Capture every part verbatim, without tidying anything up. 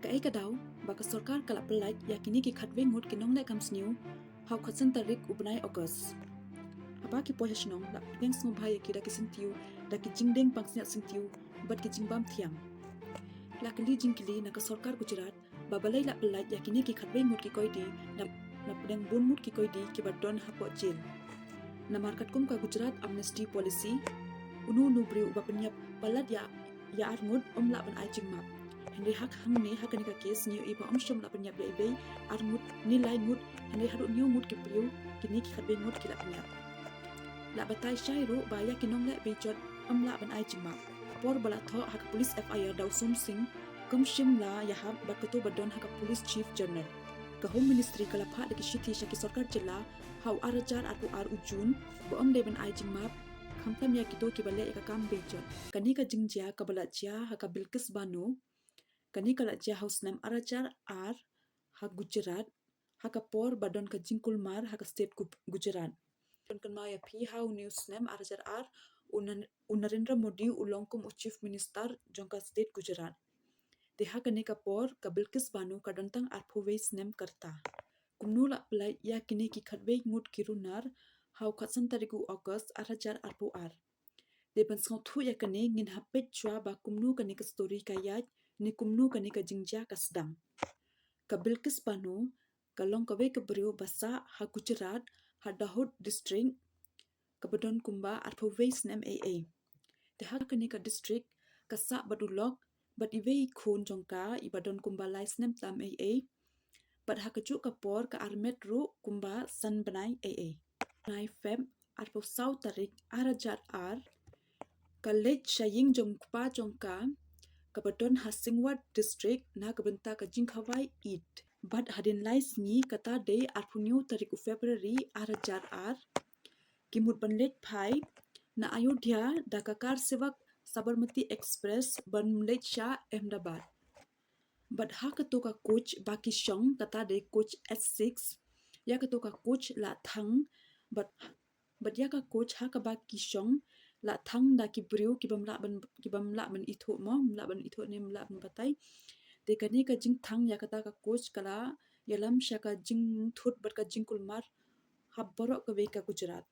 Kaei ka daw ba ka sorkar ka la pyllait ïa kine ki khatwei ngut ki nongleh kam sniew ha u khatsan tarik u bnai August? Haba ki poi ha shnong la pdiang sngewbha ïa ki da ki syntiew, da ki jingdeng pansngiat syntiew bad ki jingbam thiang. La kylli jingkylli na ka sorkar Gujarat ba balei la pyllait ïa kine ki khatwei ngut ki koidi, na, na pdeng bun ngut ki koidi kiba don hapoh jel. Namar katkum ka Gujarat Amnesty Policy, uno uno u briew uba pynïap palat ïa, ïa ar ngut um lah ban ai jingmap. Hynrei ha hangne ha kane ka case ngi ïohi ba um shym la pynïap ïa iwei ar ngut ne lai ngut, hynrei haduh hynñiew ngut ki briew kine ki khatwei ngut ki la pynïap. La batai shai ruh ba ïa ki nongleh bejot um lah ban ai jingmap. Por ba la thoh ha ka police F I R da u Som Singh, kam shym la ïahap bad kato ba don ha ka police chief general. Ka Home Ministry ka la phah da ki shithi sha ki sorkar jylla ha u ar hajar arphew ar u June ba um dei ban ai jingmap, khamtam ïa kito kiba leh ïa ka kam bejot. Kane ka jingjia kaba la jia ha ka Bilkis Bano, kane ka la jia ha u snem ar hajar ar ha Gujarat, ha ka por ba don ka jingkulmar ha ka state Gu-, Gujarat. Pynkynmaw ïa phi, ha une u snem ar hajar ar, u Nan-, u Narendra Modi u long kum u chief minister jong ka state Gujarat. Te ha kane ka por ka Bilkis Bano ka don tang arphew wei snem ka rta. Kumno la pyllait ïa kine ki khatwei ngut ki runar ha u khatsan tarik u August ar hajar arphew ar? Te ban sngewthuh ïa kane ngin hap peit shuwa ba kumno kane ka story ka ïaid ne kumno kane ka jingjia ka sdang. Ka Bilkis Bano ka long kawei ka briew ba sah ha Gujarat, ha Dahod district, kaba don kumba arphew wei snem ei ei. Te ha kane ka district ka sah bad u lok bad iwei i khun jong ka iba don kumba lai snem tam ei ei. Bad ha kajuh ka por ka armet ruh kumba san bnai ei ei. Bnai Feb arphew saw tarik ar hajar ar, ka leit sha ïing jong u kpa jong ka, kaba don ha Singwat district, na ka bynta ka jingkhawai Eid. Bad hadien lai sngi, kata dei arphew hynñiew tarik u February ar hajar ar, ki mut ban leit phai na Ayodhya da ka kar Sevak Sabarmati Express ban leit sha Ahmedabad. Bad ha kato ka coach ba ki shong, kata dei coach S six, ïa kato ka coach la thang, bad, bad ïa ka coach ha kaba ki shong la thang da ki briew ki bym lah ban, ki bym lah ban ithuh mo, bym lah ban ithuh ne bym lah ban batai. Te kane ka jingthang ïa kata ka coach ka la ïalam sha ka jingthut bad ka jingkulmar ha baroh kawei ka Gujarat.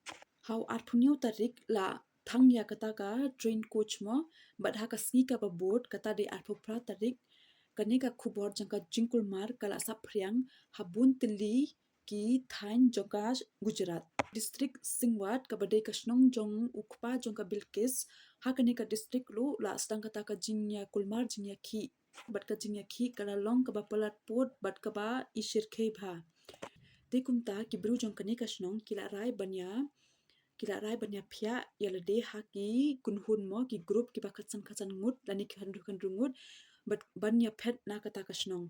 Ha u arphew hynñiew tarik la thang ïa kata ka train coach mo, bad ha ka sngi kaba bud, kata dei arphew phra tarik, kane ka khubor jong ka jingkulmar ka la saphriang ha bun tylli ki thaiñ jong ka Gujarat. District Singwat kaba dei ka shnong jong u kpa jong ka Bilkis, ha kane ka district ruh la sdang kata ka jingïakulmar jingïakhih. Bad ka jingïakhih ka la long kaba palat pud bad kaba ishyrkhei bha. Te kumta ki briew jong kane ka shnong ki la rai ban ïa, ki la rai ban ïaphiah ïa lade ha ki kynhun mo, ki group kiba khatsan khatsan ngut lane ki khynriew khynriew ngut, bad ban ïaphet na kata ka shnong.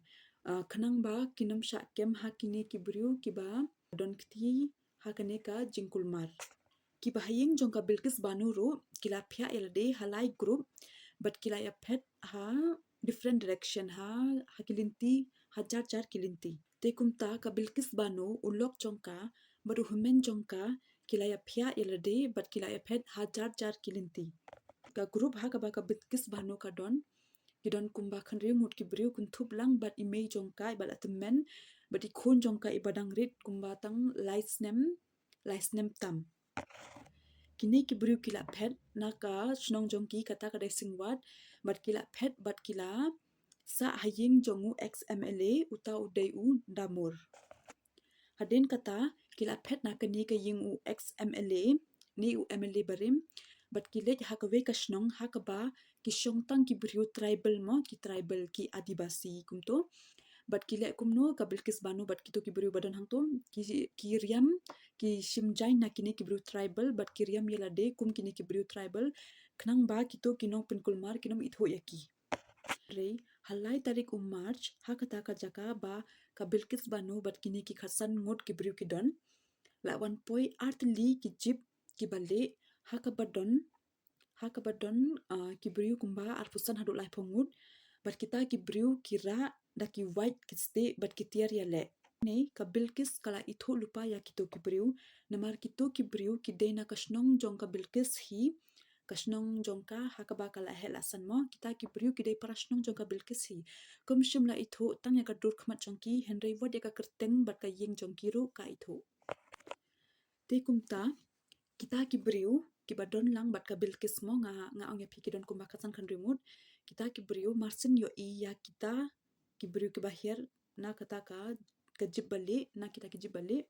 Ah, khnang ba kin ym shah kem ha kine ki briew kiba don kti ha kane ka jingkulmar. Kiba ha ïing jong ka Bilkis Bano ruh ki la phiah ïa lade ha lai group, bad ki la ïaphet ha different direction, ha, ha ki lynti, ha jar jar ki lynti. Te kumta ka Bilkis Bano, u lok jong ka bad u hynmen jong ka ki la ïaphiah ïa lade bad ki la ïaphet ha jar jar ki lynti. Ka group ha kaba ka Bilkis Bano ka don, ki don kumba khynriew ngut ki briew, kynthup lang bad i mei jong ka iba la tymmen bad i khun jong ka iba dang rit kumba tang lai snem, lai snem tam. Kine ki briew ki la phet na ka shnong jong ki, kata ka dei Singwat, bad ki la phet bad ki la sah ha ïing jong u ex M L A, uta u dei u Damor. Hadien kata ki la phet na kane ka ïing u ex M L A ne u M L A barim, bad ki leit ha kawei ka shnong ha kaba ki shong tang ki briew tribal mo, ki tribal, ki Adivasi kumto. Bad ki leh kumno, ka Bilkis Bano bad kito ki briew ba don hangto, ki, ki riam, ki shim jaiñ na kine ki briew tribal, bad ki riam ïa lade kum kine ki briew tribal, khnang ba kito ki nongpynkulmar kin ym ithuh ïa ki. Hynrei ha lai tarik u March, ha kata ka jaka ba ka Bilkis Bano bad kine ki khatsan ngut ki briew ki don, la wan poi artylli ki jeep kiba lieh, ha kaba don, ha kaba don, ah, ki briew kumba arphew san haduh laiphew ngut, bad kita ki briew ki rah da ki wait ki stieh bad ki tiar ïaleh. Ne ka Bilkis ka la ithuh lypa ïa kito ki briew, namar kito ki briew ki dei na ka shnong jong ka Bilkis hi, ka shnong jong ka ha kaba ka la heh la san mo. Kita ki briew ki dei para shnong jong ka Bilkis hi. Kum shym la ithuh tang ïa ka dur khmat jong ki, hynrei wat ïa ka kyrteng bad ka ïing jong ki ruh ka ithuh. Te kumta, kita ki briew kiba don lang bad ka Bilkis mo, nga, nga ong ïa phi ki don kumba khatsan khathynriew ngut. Kita ki briew marsien ïohi ïa kita ki briew kiba hiar na kata ka, ka jip ba lieh, na kita ki jip ba lieh.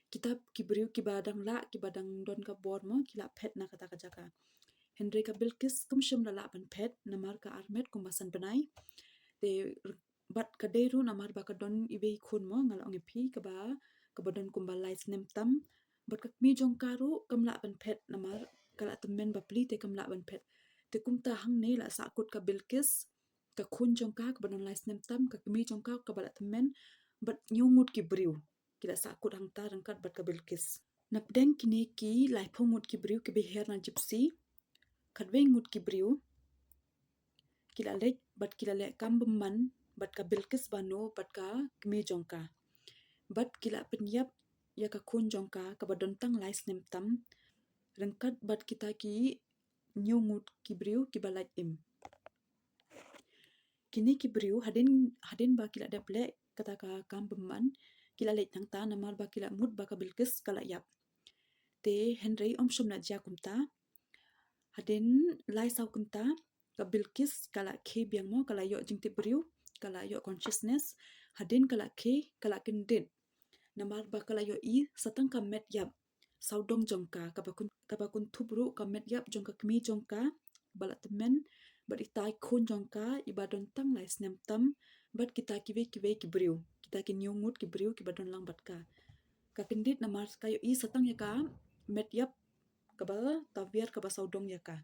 Kita ki briew kiba dang lah, kiba dang don ka bor mo, ki la phet na kata ka jaka. Hynrei ka Bilkis kum shym la lah ban phet namar ka armet kumba san bnai. Te bad ka dei ruh namar ba ka don iwei i khun mo, nga la ong ïa phi, kaba, kaba don kumba lai snem tam. Bad ka kmie jong ka ruh kam lah ban phet namar ka la tymmen bapli te kam lah ban phet. Te kumta hangne la sahkut ka Bilkis, ka khun jong ka kaba don lai snem tam, ka kmie jong ka kaba la tymmen, bad hynñiew ngut ki briew ki la sahkut hangta ryngkat bad ka Bilkis. Napdeng kine ki laiphew ngut ki briew kiba hiar na jipsi, khatwei ngut ki briew ki la leit bad ki la leh kam bymman bad ka Bilkis Bano bad ka kmie jong ka. Bad ki la pynïap ïa ka khun jong ka kaba don tang lai snem tam ryngkat bad kita ki hynñiew ngut ki briew kiba lait im. Kine ki briew hadien, hadien ba ki la dep leh kata ka kam bymman, ki la leit hangta namar ba ki la mut ba ka Bilkis ka la ïap. Te hynrei ym shym la jia kumta. Hadien lai saw kynta ka Bilkis ka la khie biang mo, ka la ïoh jingtip briew, ka la ïoh consciousness. Hadien ka la khie, ka la kyndit namar ba ka la ïohi sa tang ka met ïap sawdong jong ka, kaba kynthup ruh ka met ïap jong ka kmie jong ka ba la tymmen bad ita i khun jong ka iba don tang lai snem tam bad kita kiwei kiwei ki briew, kita ki hynñiew ngut ki briew kiba don lang bad ka. Ka kyndit namar ka ïohi sa tang ïa ka met ïap kaba tawiar kaba sawdong ïa ka.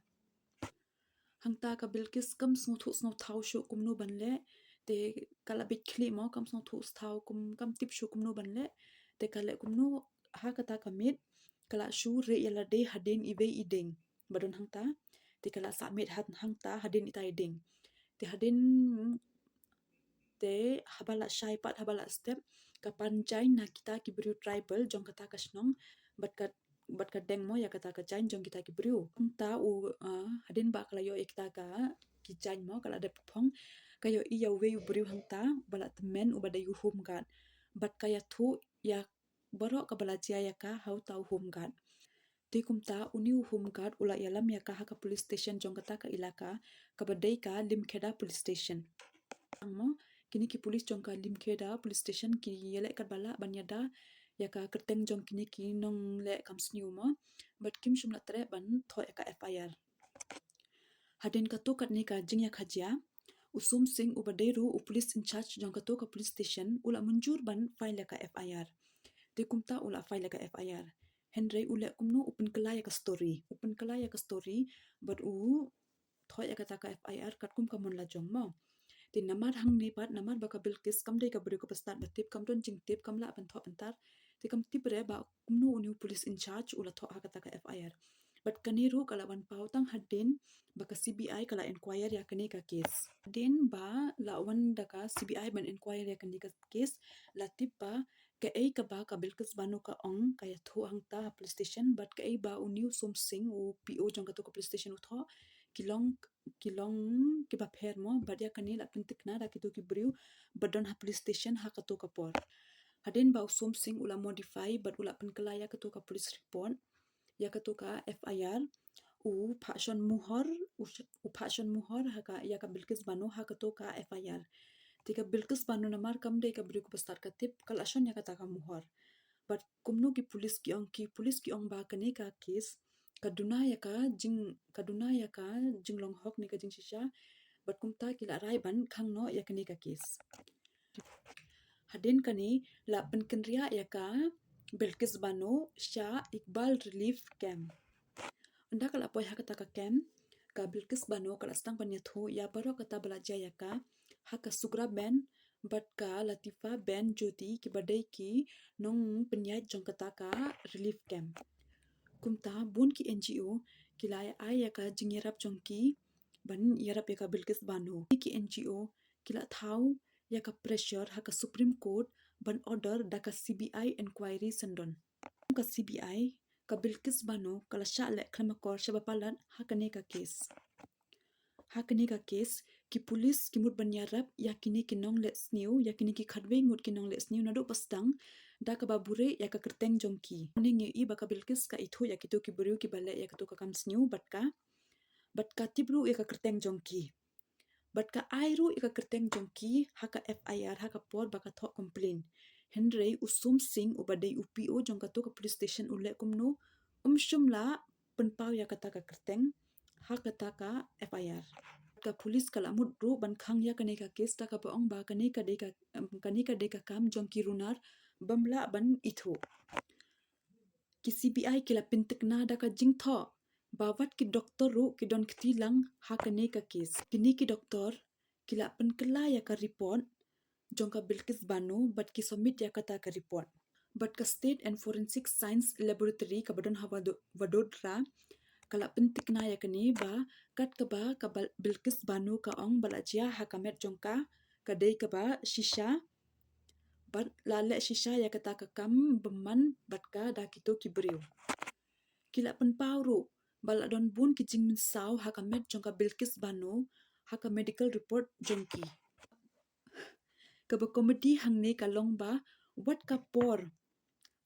Hangta ka Bilkis kam sngewthuh sngewthaw shuh kumno ban leh, te ka la bit khlieh mo, kam sngewthuh sngewthaw kum, kam tip shuh kumno ban leh, te ka leh kumno, ha kata ka miet ka la shu rieh ïa lade hadien iwei i dieng ba don hangta, te ka la sah miet hangta hadien ita i dieng. Te hadien Te haba la shai pat, haba la step, ka pan jaiñ na kita ki briew tribal jong kata ka shnong bad ka, bad ka deng mo ïa kata ka jaiñ jong kita ki briew. Hangta u, ah, hadien ba ka la ïoh ïa kita ka, ki jaiñ mo, ka la dep phong, ka ïohi ïa uwei u briew hangta ba la tymmen uba dei u home guard bad ka ïathuh ïa baroh kaba la jia ïa ka ha uta u home guard. Te kumta une u home guard u la ïalam ïa ka ha ka police station jong kata ka ilaka, kaba dei ka Limkheda police station. Tang mo, kine ki police jong ka Limkheda police station ki ïaleh katba lah ban ïada ïa ka kyrteng jong kine ki nongleh kam sniew mo, bad kim shym la treh ban thoh ïa ka F I R. Hadien kato katne ka jingïakajia, u Som Sing uba dei ruh u police in charge jong kato ka police station u la mynjur ban file ïa ka F I R. Te kumta u la file ïa ka F I R. Hynrei u leh kumno, u pynkylla ïa ka story. U pynkylla ïa ka story bad u thoh ïa kata ka F I R katkum ka mon la jong mo. Te namar hangne pat, namar ba ka Bilkis kam dei ka briew kaba stad ba tip, kam don jingtip, kam lah ban thoh pyntar. Te kam tip re ba kumno une u police in charge u la thoh ha kata ka F I R. Bad kane ruh ka la wan paw tang hadien ba ka C B I ka la inquire ïa kane ka case. Hadien ba la wan da ka C B I ban inquire ïa kane ka case, la tip ba kaei kaba ka Bilkis Bano ka ong ka ïathuh hangta ha police station bad kaei ba une u Som Sing u P O jong kato ka police station u thoh, ki long, ki long kiba pher mo, bad ïa kane la pyntikna da kito ki briew ba don ha police station ha kato ka por. Hadien ba u Som Sing u la modify bad u la pynkylla ïa kato ka police report, ïa kato ka F I R, u phah shon muhor, u sh-, u phah shon muhor ha ka, ïa ka Bilkis Bano ha kato ka F I R. Te ka Bilkis Bano namar kam dei ka briew kaba stad ka tip, ka la shon ïa kata ka muhor. Bad kumno ki police ki ong, ki police ki ong ba kane ka case ka duna ïa ka jing, ka duna ïa ka jinglong hok ne ka jingshisha, bad kumta ki la rai ban khang noh ïa kane ka case. Hadien kane la pynkynriah ïa ka Bilkis Bano sha Iqbal Relief Camp. Ynda ka la poi ha kata ka camp, ka Bilkis Bano ka la sdang ban ïathuh ïa baroh kata ba la jia ïa ka ha ka Sugra Ben bad ka Latifa Ben Jyoti kiba dei ki nongpynïaid jong kata ka relief camp. Kumta bun ki N G O ki la ai ïa ka jingïarap jong ki ban ïarap ïa ka Bilkis Bano. Ki N G O ki la thaw ïa ka pressure ha ka Supreme Court ban order da ka C B I inquiry syndon. Ka C B I Ka Bilkis Bano ka la shah leh khlem akor shaba palat ha kane ka kes. Ha kane ka kes, ki pulis ki mut ban ïarap ïa kine ki nongleh sniew, ïa kine ki khatwei ngut ki nongleh sniew naduh ba sdang, da kaba buhrieh ïa ka kyrteng jong ki. Hangne ngi ïohi ba ka Bilkis ka ithuh ïa kito ki briew kiba leh ïa kato ka kam sniew bad ka, bad ka tip ruh ïa ka kyrteng jong ki. Bad ka ai ruh ïa ka kyrteng jong ki ha ka F I R ha ka por ba ka thoh complaint. Hynrei u Sum Singh uba dei u P O jong kato ka police station u leh kumno, um shym la pynpaw ïa kata ka kyrteng ha kata ka F I R. Ka pulis ka la mut ruh ban khang ïa kane ka kes da kaba ong ba kane ka dei ka, em, kane ka dei ka kam jong ki runar bym lah ban ithuh. Ki C B I ki la pyntikna da ka jingthoh ba wat ki doktor ruh ki don kti lang ha kane ka kes. Kine ki doktor ki la pynkylla ïa ka report jong ka Bilkis Bano bad ki submit ïa kata ka report. Bad ka State and Forensic Science Laboratory kaba don ha Vado-, Vadodara ka la pyntikna ïa kane ba kat kaba ka Bal-, Bilkis Bano ka ong ba la jia ha ka met jong ka, ka dei kaba shisha, bad la leh shisha ïa kata ka kam bymman bad ka da kito ki briew. Ki la pynpaw ruh ba la don bun ki jingmynsaw ha ka met jong ka Bilkis Bano ha ka medical report jong ki. Kaba comedy hangne ka long ba wat ka por,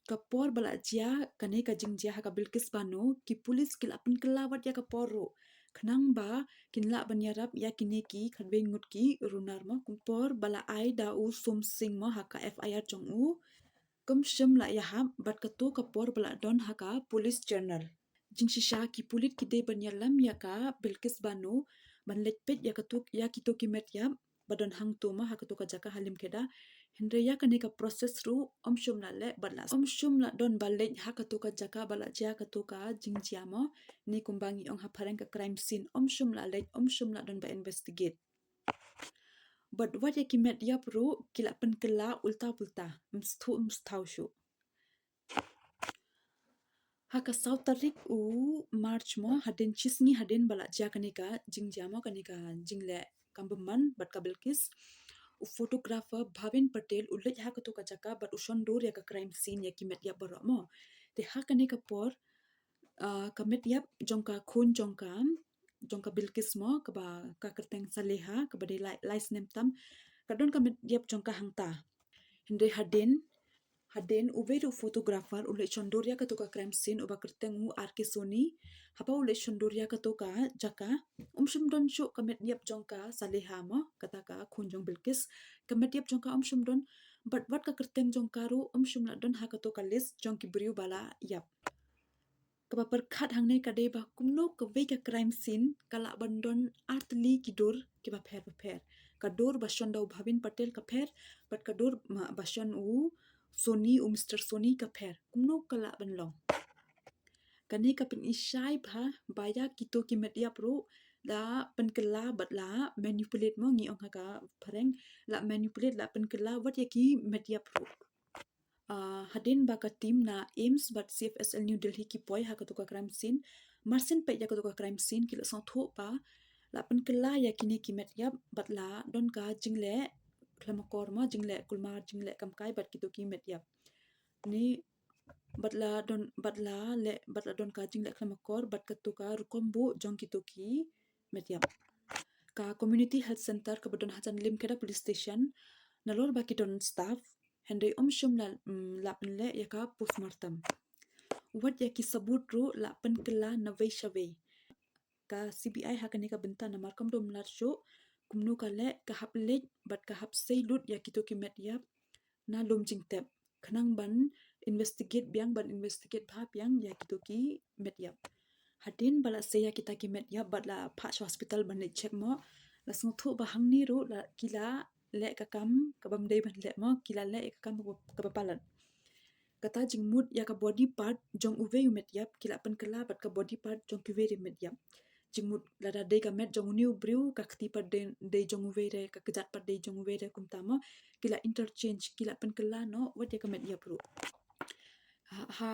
ka por ba la jia kane ka jingjia ha ka Bilkis Bano, ki pulis ki la pynkylla wat ïa ka por ruh khnang ba kin lah ban ïarap ïa kine ki khatwei ngut ki runar mo. Ka por ba la ai da u Sum Singh mo ha ka F I R jong u, kam shym la ïahap bad kato ka por ba la don ha ka police journal. Jingshisha ki pulit ki dei ban ïalam ïa ka Bilkis Bano ban leit peit ïa kato, ïa kito ki met ïap ba don hangto mo ha kato ka jaka ha Limkheda. Hynrei ïa kane ka process ruh um shym la leh bad la, um shym la don ba leit ha kato ka jaka ba la jia kato ka jingjia mo, ne kumba ngi ong ha phareng ka crime scene, um shym la leit, um shym la don ba investigate. Bad wat ïa ki met ïap ruh ki la pynkylla ulta pulta, ym sngewthuh ym sngewthaw shuh. Ha ka saw tarik u March mo, hadien shisngi hadien ba la jia kane ka jingjia mo, kane ka jingleh kam bymman bad ka Bilkis, u photographer Bhavin Patel u leit ha kato ka jaka bad u shon dur ïa ka crime scene, ïa ki met ïap baroh mo. Te ha kane ka por, ah, ka met ïap jong ka khun jong ka, jong ka Bilkis mo, kaba ka kyrteng Saleha, kaba dei lai, lai snem tam, ka don ka met ïap jong ka hangta. Hynrei hadien, hadien uwei ruh u photographer u leit shon dur ïa kato ka crime scene uba kyrteng u R K Soni. Haba u leit shon dur ïa kato ka jaka, um shym don shuh ka met ïap jong ka Saleha mo, kata ka khun jong Bilkis. Ka met ïap jong ka um shym don, bad wat ka kyrteng jong ka ruh um shym la don ha kato ka list jong ki briew ba la ïap. Kaba pyrkhat hangne ka dei ba kumno kawei ka crime scene ka lah ban don artylli ki dur kiba pher bapher. Ka dur ba shon da u Bhavin Patel ka pher, bad ka dur ma, ba shon u Soni, u Mister Soni ka pher. Kumno ka lah ban long? Kane ka pynshai bha ba ïa kito ki met ïap ruh la pynkylla bad la manipulate mo, ngi ong ha ka phareng, la manipulate, la pynkylla wat ïa ki met ïap ruh. Ah, hadien ba ka team na AIIMS bad CFSL New Delhi ki poi ha kato ka crime scene, marsien peit ïa kato ka crime scene ki la sngewthuh ba la pynkylla ïa kine ki met ïap bad la don ka jingleh khlem akor mo, jingleh kulmar, jingleh kamkai bad kito ki met ïap. Ne bad la don, bad la leh, bad la don ka jingleh khlem akor bad kato ka rukom buh jong kito ki met ïap. Ka Community Health Centre kaba don hajan Limkheda Police Station, nalor ba ki don staff, hynrei um shym la, mm, la pynleh ïa ka postmortem. Wat ïa ki sabut ruh la pynkylla nawei shawei. Ka C B I ha kane ka bynta namar kam dom lar shuh kumno ka leh, ka hap leit bad ka hap sei lut ïa kito ki met ïap na lum jingtep khnang ban investigate biang, ban investigate bha biang ïa kito ki met ïap. Hadien ba la sei ïa kita ki met ïap bad la phah sha hospital ban leit check mo, la sngewthuh ba hangne ruh la, ki la leh ka kam kabym dei ban leh mo, ki la leh ka kam kaba, kaba palat. Kata jingmut ïa ka body part jong uwei u met ïap ki la pynkylla bad ka body part jong kiwei re met ïap. Jingmut lada dei ka met jong une u briew, ka kti pat dei, dei jong uwei re, ka kjat pat dei jong uwei re, kumta mo, ki la interchange, ki la pynkylla noh wat ïa ka met ïap ruh. Ha, ha,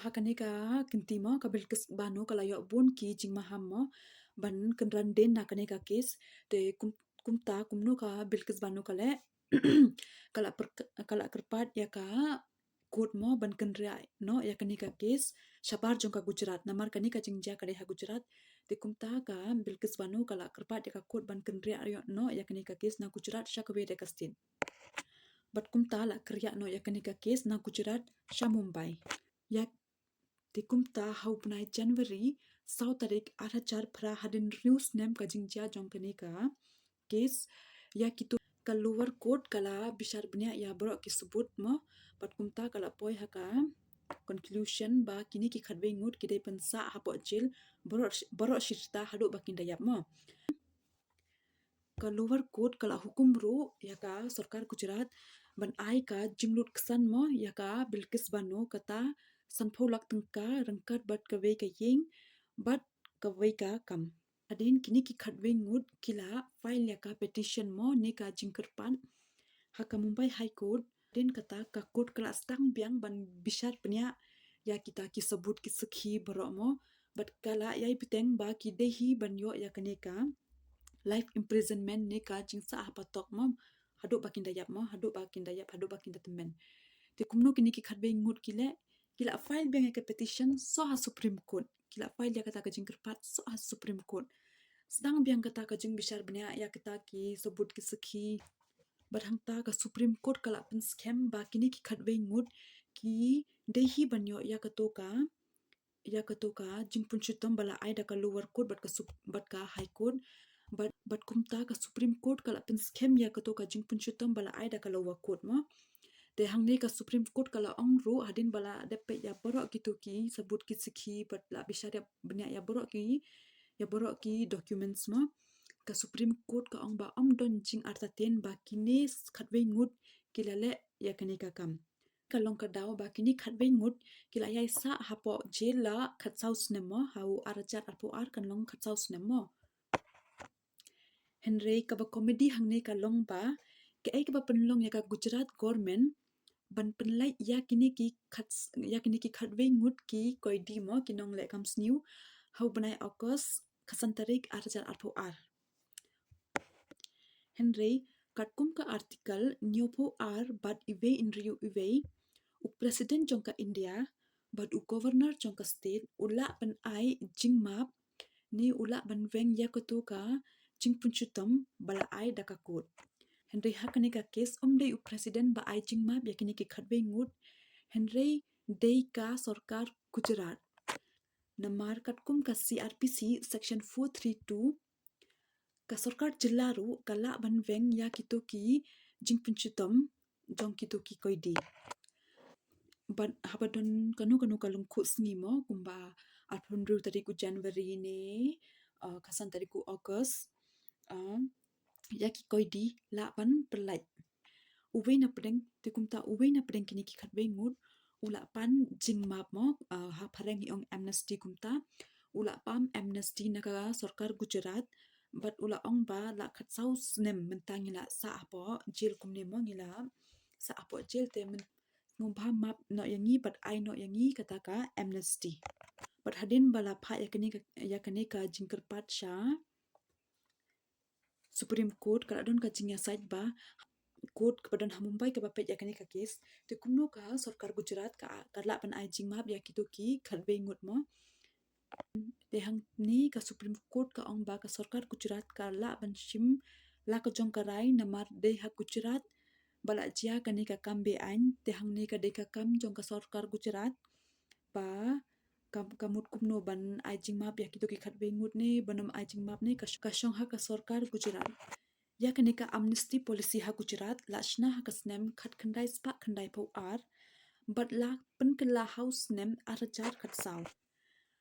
ha kane ka kynti mo, ka Bilkis Bano ka la ïoh bun ki jingmaham mo ban kynran dien na kane ka kes. Te kum, kumta kumno ka Bilkis Bano ka leh, ka la per, ka la kyrpad ïa ka court mo ban kynriah noh ïa kane ka case shabar jong ka Gujarat. Namar kane ka jingjia ka dei ha Gujarat, te kumta ka Bilkis Bano ka la kyrpad ïa ka court ban kynriah ïa noh ïa kane ka case na Gujarat sha kawei de ka state. Bad kumta la kynriah noh ïa kane ka case na Gujarat sha Mumbai. Ïa te kumta ha u bnai January saw tarik ar hajar phra, hadien hynriew snem ka jingjia jong kane ka case, ïa kito ka lower court ka la bishar bniah ïa baroh ki sabut mo, bad kumta ka la poi ha ka conclusion ba kine ki khatwei ngut ki dei pynsah hapoh jail baroh, baroh shi rta haduh ba kin da ïap mo. Ka lower court ka la hukum ruh ïa ka sorkar Gujarat ban ai ka jinglut ksan mo ïa ka Bilkis Bano kata sanphew lak tyngka ryngkat bad kawei ka ïing bad kawei ka kam. Hadien kine ki khatwei ngut ki la file ïa ka petition mo ne ka jingkyrpad ha ka Mumbai High Court. Hadien kata ka court ka la sdang biang ban bishar bniah ïa kita ki sabut ki sakhi baroh mo, bad ka la ïai bteng ba ki dei hi ban ïoh ïa kane ka life imprisonment ne ka jingsah ha patok mo, haduh ba kin da ïap mo, haduh ba kin da ïap, haduh ba kin da tymmen. Te kumno kine ki khatwei ngut ki leh? Ki la file biang ïa ka petition sha ha Supreme Court. Ki la file ïa kata ka jingkyrpad sha ha Supreme Court. Sdang biang kata ka jingbishar bniah ïa kata ki sabut ki sakhi. Bad hangta ka Supreme Court ka la pynskhem ba kine ki khatwei ngut ki dei hi ban ïoh ïa kato ka, ïa kato ka jingpynshitom ba la ai da ka lower court bad ka sup-, bad ka high court. Bad, bad kumta ka Supreme Court ka la pynskhem ïa kato ka jingpynshitom ba la ai da ka lower court mo. Te hangne ka Supreme Court ka la ong ruh hadien ba la dep peit ïa baroh kito ki sabut ki sakhi bad la bishar ïa bniah ïa baroh ki, ïa baroh ki documents mo, ka Supreme Court ka ong ba ym don jingartatien ba kine khatwei ngut ki la leh ïa kane ka kam. Ka long ka daw ba kine khatwei ngut ki la ïai sah hapoh jail la khatsaw snem mo, ha u ar hajar arphew ar kan long khatsaw snem mo. Hynrei kaba comedy hangne ka long ba kaei kaba pynlong ïa ka Gujarat government ban pynlait ïa kine ki khat, ïa kine ki khatwei ngut ki koidi mo, ki nongleh kam sniew, ha u bnai August khatsan tarik ar hajar arphew ar. Hynrei katkum ka article hynñiewphew ar bad uwei hynriew uwei, u president jong ka India bad u governor jong ka state u lah ban ai jingmap ne u lah ban weng ïa kato ka jingpynshitom ba la ai da ka court. Hynrei ha kane ka case ym dei u president ba ai jingmap ïa kine ki khatwei ngut, hynrei dei ka sorkar Gujarat. Namar katkum ka C R P C section four three two, ka sorkar jylla ruh ka lah ban weng ïa kito ki jingpynshitom jong kito ki koidi. Bad haba don kano kano ka lyngkhuh sngi mo, kumba arphew hynriew tarik u January ne, uh, khatsan tarik u August, uh, ïa ki koidi lah ban pynlait. Uwei na pdeng, te kumta uwei na pdeng kine ki khatwei ngut u lah pan jingmap mo, uh, ha phareng ngi ong amnesty kumta. U lah pan amnesty na ka sorkar Gujarat, bad u la ong ba la khatsaw snem mynta ngi la sah hapoh jail kumne mo, ngi la sah hapoh jail, te myn-, sngewbha map noh ïa ngi bad ai noh ïa ngi kata ka amnesty. Bad hadien ba la phah ïa kane ka, ïa kane ka jingkyrpad sha Supreme Court, ka la don ka jingïasaid ba court kaba don ha Mumbai kaba peit ïa kane ka case. Te kumno ka sorkar Gujarat ka, ka lah ban ai jingmap ïa kito ki khatwei ngut mo. Te hangne ka Supreme Court ka ong ba ka sorkar Gujarat ka lah ban shim la ka jong ka rai namar dei ha Gujarat ba la jia kane ka kam be-aiñ, te hangne ka dei ka kam jong ka sorkar Gujarat ba ka, ka mut kumno ban ai jingmap ïa kito ki khatwei ngut ne ban ym ai jingmap ne ka, ka shong ha ka sorkar Gujarat. Ïa kane ka amnesty policy ha Gujarat la shna ha ka snem khatkhyndai spah khyndaiphew ar bad la pynkylla ha u snem ar hajar khatsaw.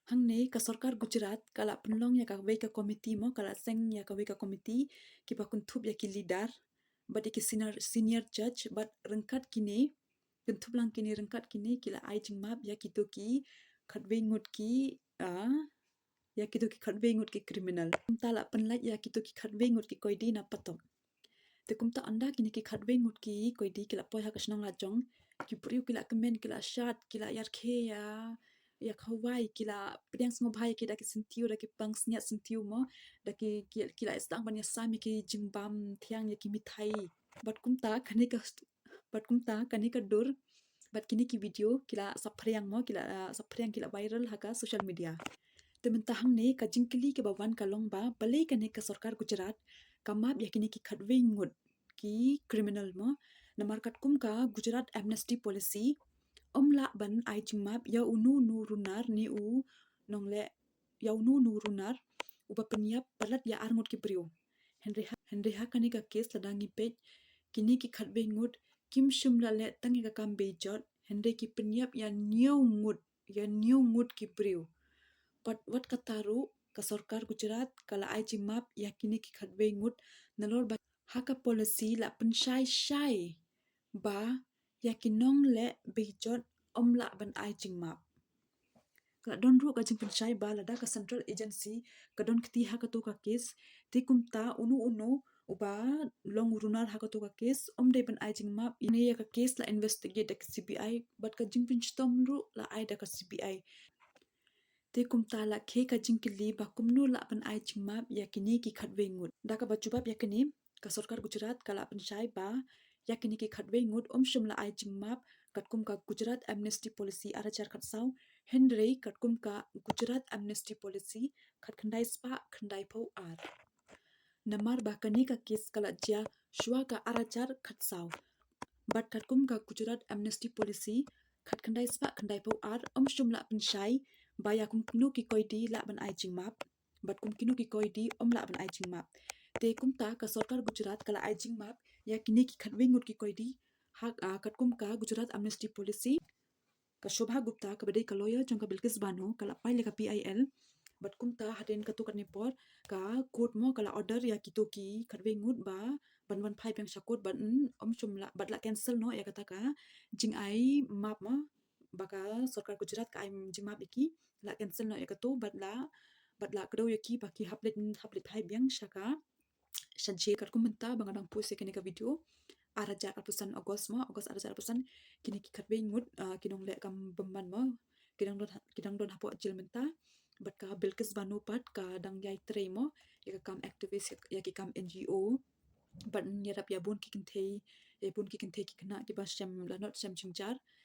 Hangne ka sorkar Gujarat ka la pynlong ïa kawei ka committee mo, ka la seng ïa kawei ka committee kiba kynthup ïa ki leader bad ïa ki senior, senior judge, bad ryngkat kine, kynthup lang kine, ryngkat kine ki la ai jingmap ïa kito ki khatwei ngut ki, ah, ïa kito ki khatwei ngut ki criminal. Kumta la pynlait ïa kito ki khatwei ngut ki koidi na patok. Te kumta ynda kine ki khatwei ngut ki koidi ki la poi ha ka shnong lajong, ki briew ki la kmen, ki la shad, ki la ïarkhie ïa, ïa khawai, ki la pdiang sngewbha ïa ki da ki syntiew, da ki pangsngiat syntiew mo, da ki, ki, ki la sdang ban ïasam ïa ki jingbam thiang, ïa ki mithai. Bad kumta kane ka, bad kumta kane ka dur Bad kine ki video ki la saphriang mo, ki la, ah, saphriang, ki la viral ha ka social media. Te mynta hangne ka jingkylli kaba wan ka long ba, balei kane ka sorkar Gujarat ka map ïa kine ki khatwei ngut ki criminal mo. Namar katkum ka Gujarat Amnesty Policy, ym lah ban ai jingmap ïa uno uno u runar ne u nongleh, ïa uno uno u runar uba pynïap palat ïa ar ngut ki briew. Hynrei ha, hynrei ha kane ka case lada ngi peit, kine ki khatwei ngut kim shym la leh tang ïa ka kam bejot, hynrei ki pynïap ïa hynñiew ngut, ïa hynñiew ngut ki briew. Bad wat kata ruh, ka sorkar Gujarat ka la ai jingmap ïa kine ki khatwei ngut, nalor ba ha ka policy la pynshai shai ba ïa ki nongleh bejot ym lah ban ai jingmap. Ka la don ruh ka jingpynshai ba lada ka central agency ka don kti ha kato ka case, te kumta uno uno uba long u runar ha kato ka case ym dei ban ai jingmap. Ïa kane ka case la investigate da ka C B I, bad ka jingpynshitom ruh la ai da ka C B I. Te kumta la khie ka jingkylli ba kumno lah ban ai jingmap ïa kine ki khatwei ngut. Da kaba jubab ïa kane, ka sorkar Gujarat ka la pynshai ba ïa kine ki khatwei ngut ym shym la ai jingmap katkum ka Gujarat Amnesty Policy ar hajar khatsaw, hynrei katkum ka Gujarat Amnesty Policy khatkhyndai spah khyndaiphew ar. Namar ba kane ka case ka la jia shuwa ka ar hajar khatsaw. Bad katkum ka Gujarat Amnesty Policy khatkhyndai spah khyndaiphew ar ym shym la pynshai ba ïa kum kino ki koidi lah ban ai jingmap, bad kum kino ki koidi ym lah ban ai jingmap. Te kumta ka sorkar Gujarat ka la ai jingmap ïa kine ki khatwei ngut ki koidi ha, ah, katkum ka Gujarat Amnesty Policy. Ka Shobha Gupta kaba dei ka lawyer jong ka Bilkis Bano ka la file ïa ka P I L. Bad kumta hadien katto katne por ka court mo ka la order ïa kito ki khatwei ngut ba ban wan phai biang sha court bad, mm, ym shym la, bad la cancel noh ïa kata ka jingai map mo ba ka sorkar Gujarat ka ai jingmap ïa ki, la cancel noh ïa kato bad la, bad la kdew ïa ki ba ki hap leit, hap leit phai biang sha ka, sha jail. Katkum mynta ba nga dang post ïa kane ka video, ar hajar arphew san August mo, August ar hajar arphew san, kine ki khatwei ngut, ah, ki nongleh kam bymman mo, ki dang don ha, ki dang don hapoh jail mynta. Bad ka Bilkis Bano pat ka dang ïai trei mo ïa ka kam activist, ïa ki kam N G O. Bad ïarap ïa bun ki kynthei, ïa bun ki kynthei ki khynnah kiba shem lanot shem jynjar.